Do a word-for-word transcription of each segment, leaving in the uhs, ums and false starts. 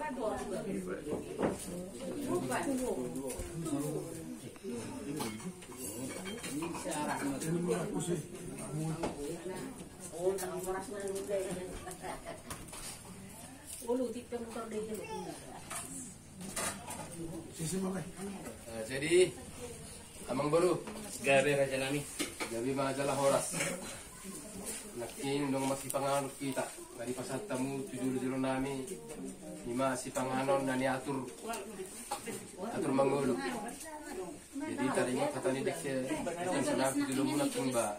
Eh, jadi, amangboru. Gabe, raja nami. Gabe ma jala horas. Nangkin dung marsipanganon hita, na dipasahat hamu tu jolo-jolo nami, i ma sipanganon na niatur atur mangolu. Jadi, taringot hata ni dengke, dengke sonang tu jolo muna tumba.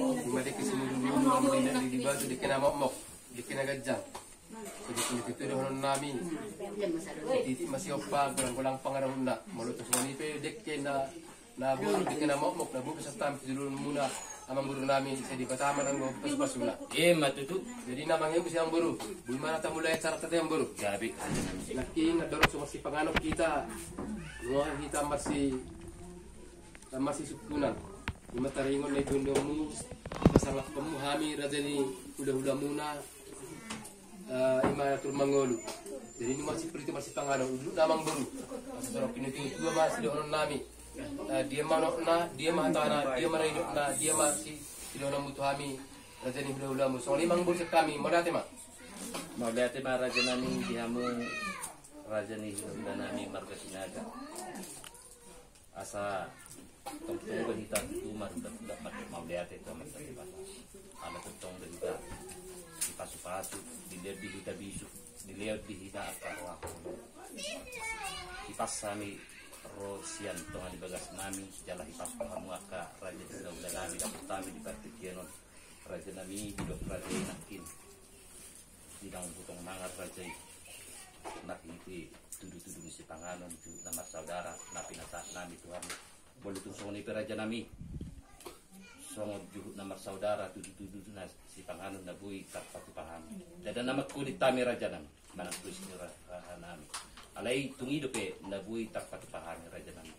I ma dengke simudurudur, dengke na mokmok, dengke na ganjang. Jadi, songon i pe dohonon nami. Titi ma siompa, golang-golang pangarahutna. Molo tung songon i pe dengke na, na boru, dengke na mokmok, na boi pasahat hami tu jolo muna, amangboru nami, sai Debata ma nanggo pasu-pasuna. I ma tutu. Jadi, na mangihut muse amangboru. Boi ma na tamulai acara ta, amangboru. Gabe. Nangkin andorang so marsipanganon hita, nunga hita marsi, marsisimpunan. I ma taringot na nidok-nidokmu, pasangaphonmu hami, raja ni hula-hulamuna, eh, i ma atur mangolu. Jadi, nunga sipir tu marsipanganon, udut na amangboru. Asa songon pinatuatua ma sidohonon nami. Eh, dia ma unokna, dia ma hatana, dia ma na nidokna, dia ma si, sidohononmu tu hami, raja ni hula-hulamu. Songon i ma amangboru sian hami, mauliate ma. Mauliate ma, raja nami, di hamu, raja ni hula-hula nami, marga Sinaga. Asa tongtong do hita tutu marhula-hula, mauliate tu Amanta Debata. Ala tongtong do hita dipasu-pasu, dilehon di hita bisuk, dilehon di hita angka roha. Hipas hami ro sian tonga ni bagas nami, jala hipas hamu angka raja ni hula-hula nami, dapot hami di partingkian on. Raja nami, didok raja i nangkin. Di naung hutong mangan raja i. Nang i pe tudu-tudu ni sipanganon, juhut na marsaudara, na pinasahat nami tu hami. Molo tung songon i pe, raja nami, songon juhut na marsaudara, tudu-tudu na sipanganon na boi tarpatupa hami. Ndada na mangkulit hami, raja nami, manang tuis ni ra-, raja nami. Alai tung i dope na boi tarpatupa hami, raja nami.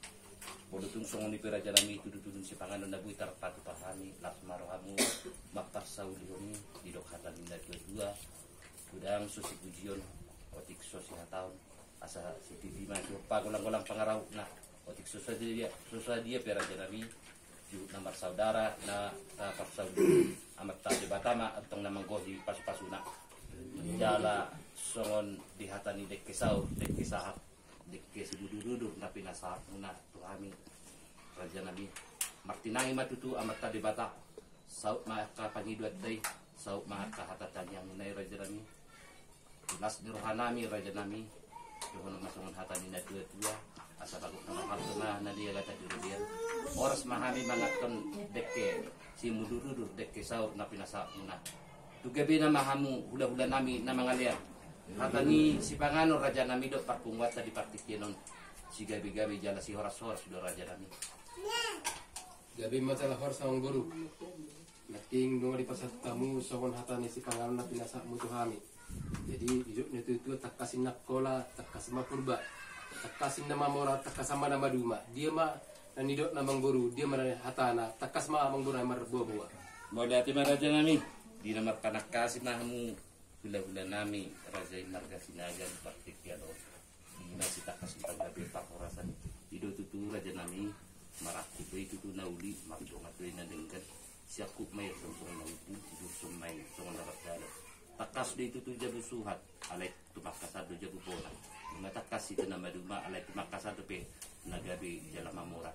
Molo tung songon i pe, raja nami, tudu-tudu ni sipanganon na boi tarpatupa hami, las ma rohamu mamparsaulihon i, didok hata ni na tua-tua. Godang so sipujion, otik so sihataon, asa sititi ma siompa, golang-golang pangarahutna. Otik so sadia, so sadia pe, raja nami, juhut na marsaudara, na, na parsaulihon, Amanta Debata ma antong na manggohi pasu-pasuna. Jala songon di hata ni dengke saur, dengke sahat, dengke simudurudur na pinasahatmuna tu hami, raja nami. Martinangi ma tutu Amanta Debata. Saut ma angka pangidoanta i, saut ma angka hata tangiangmuna i, raja nami. Las ni roha nami, raja nami. Dohonon ma songon hata ni na tua-tua. Asa bagot na marhalto ma na niagatan di robean. Horas ma hami manganhon dengke simudurudur, dengke saur na pinasahatmuna. Tu gabena ma hamu hula-hula nami na mangalean. Hata ni sipanganon, raja nami, dohot parpunguanta di partingkian on, sigabe-gabe jala sihoras-horas do, raja nami. Gabe ma jala horas, amangboru. Nangkin nunga dipasahat hamu songon hata ni sipanganon na pinasahatmu tu hami. Jadi, didok ni tua-tua, tangkas inna Angkola, tangkas ma Purba, tangkas inna Mamora, tangkas ma na maduma. Dia ma na nidokna, amangboru, dia ma na hatana, tangkas ma, amangboru, na marboa-boa. Mauliate ma, raja nami. Di na marpanangkasi ma hamu hula-hula nami, raja i marga Sinaga, di partingkian on. Di na sitangkas ni panggabean parhorasan i. I do tutu, raja nami, marangkup do i tutu na uli, mardongan do i na denggan. Siangkup ma i songon na umpu, sidursum ma i songon na mardalan. Tangkas do i tutu jabu suhat, alai tumangkasan do jabu bona. Nunga tangkas i tu na maduma, alai tumangkasan dope na gabe jala mamora.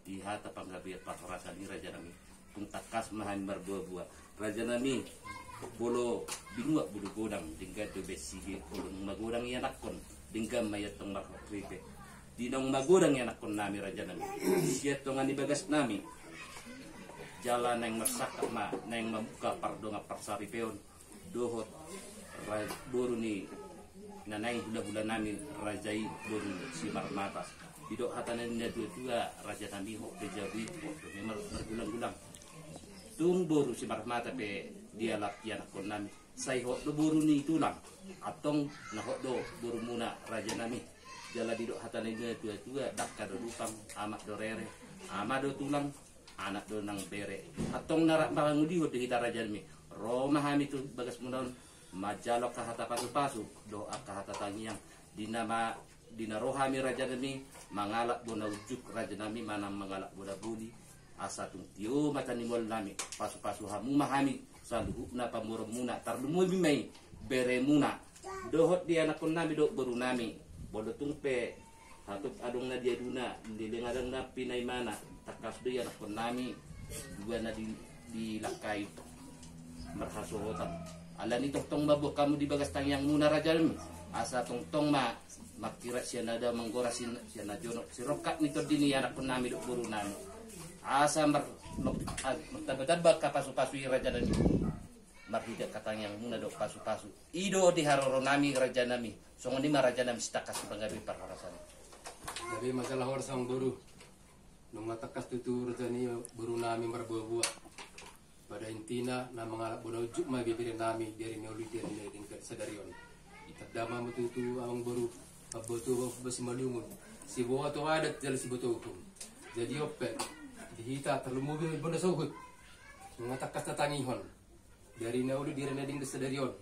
Di hata panggabean parhorasan i, raja nami, tung tangkas ma hami marboa-boa. Raja nami, molo binuat bulu godang, denggan do baen sige. Molo naung magodang ianakhon, denggan ma i antong marhot ripe. Di naung magodang ianakhon nami, raja nami, sian tonga ni bagas nami, jala naeng marsangkap ma, naeng mamungka pardongan parsaripeon dohot ra-, boru ni na naeng hula-hula nami, raja i boru Simarmata. Didok hata ni na tua-tua, raja nami, hot pe jabu i, hot do pe mar-, margulang-gulang. Tung boru Simarmata pe dialap ianakhon nami, sai hot do boru ni tulang. Antong na hot do borumuna, raja nami. Jala didok hata ni na tua-tua, dangka do lupang, amak do rere, ama do tulang, anak do nang bere. Antong na rap mangulihon do hita, raja nami. Ro ma hami tu bagasmuna on, Manjalo angka hata pasupasu dohot angka hata tangiang di na ma-, di na ro hami rajanami mangalap bona unjuk rajanami manang mangalap bona boli, asa tung tio ma tanimualnami, pasupasu hamu ma hami saluhutna pamoruonmuna, tarlumobi ma i beremuna dohot di anakkonnami dohot borunami. Molo tung pe hatop adong na diaduna, leleng adong na pinaimana, tangkas do i anakkonnami dua na di, dilangkai marhasohotan. Alani tongtong ma buat hamu di bagas tangiangmuna rajanami, asa tongtong ma mangkirap sian na dao, manggora sian, sian na jonok, sirongkap ni tondi ni anakkonnami dohot borunami, asa mar-, mar-, martambatamba angka pasupasu i rajanami. Marhite angka tangiangmuna dohot pasupasu i do di haroronami rajanami. Songon i ma rajanami sitangkas panggabean parhorasan. Gabe ma jala horas amangboru. Nunga tangkas tutu rajanami, borunami marboaboa. Pada intina na mangalap bona unjuk ma beberenami di ari na uli di ari na denggan sadari on. Tanda ma tutu amangboru, mamboto basi malungun, siboto adat jala siboto uhum. Jadi on pe di hita tarlumobi bona sahuhut nunga tangkas tatangihon. Di ari na uli di ari na denggan sadari on,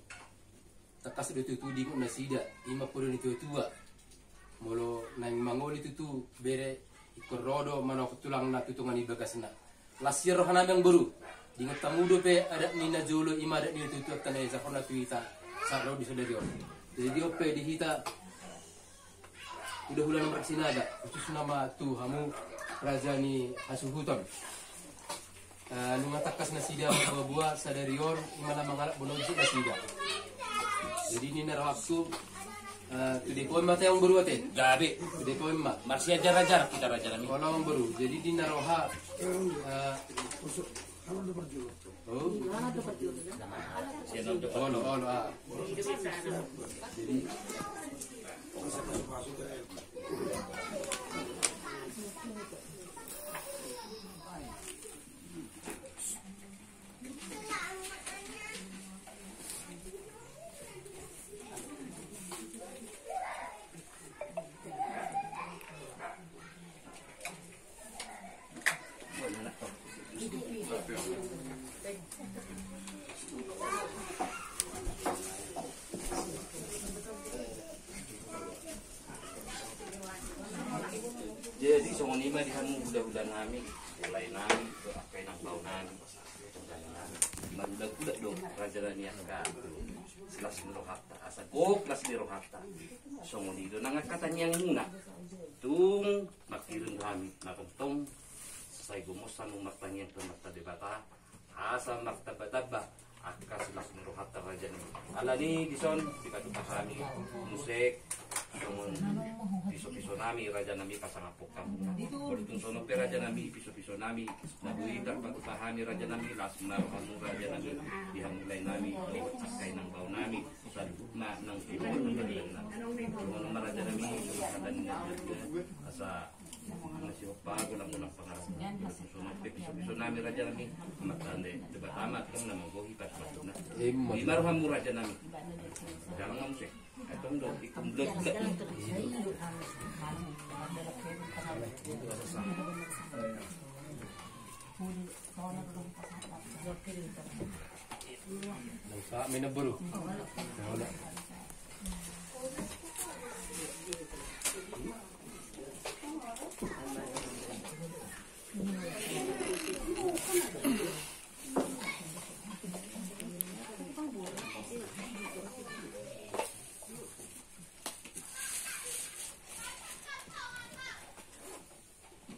tangkas do tutu diingot nasida, i ma poda ni tuatua. Molo naeng mangoli tutu bere, ingkon ro do manopot tulangna tu tonga ni bagasna. Las sian rohanami amangboru, diingot hamu dope adat ni najolo, i ma adat ni tuatuanta na diajarhon tu hita sahat ro di sadari on. Jadi on pe di hita hulahula na marga Sinaga, khususna ma tu hamu raja ni hasuhuton. Eh, nunga tangkas nasida marboaboa sadari on, i ma na mangalap bona unjuk nasida. Jadi ninna rohangku, eh, tu Depo ma ate amangboru ate. Gabe. Tu Depo ma. Marsiajar-ajar hita rajanami. Olo amangboru. Jadi ninna roha, eh, Olo, olo, ah. Jadi, Jadi songon i ma di hamu hulahula nami, lae nami, angka inang bao nami. Marhulahula do rajanami angka las ni rohanta, asa gok las ni rohanta. Songon i do nang angka tangiangmuna. Tung mangkirim hami na tongtong sai gomos hamu martangiang tu Amanta Debata, asa martambatamba angka las ni rohanta rajanami. Alani dison dipatupa hami muse songon pisopiso nami rajanami, pasangap hamu. Molo tung songon pe rajanami pisopiso nami na boi tarpatupa hami rajanami, las ma rohamu rajanami, di hamu lae nami dohot angka inang bao nami saluhutna nang di bawah nami. Songon i ma rajanami, songon hata ni na asa masihompa golang-golang pangarahutna. Songon pe pisopiso nami rajanami, Amanta Debata ma tong na manggohi pasupasuna. Ima. Ima rohamu rajanami. Jalang ma muse. Etong do ikung blok-blok. Nang sa mina boru. Nang sa.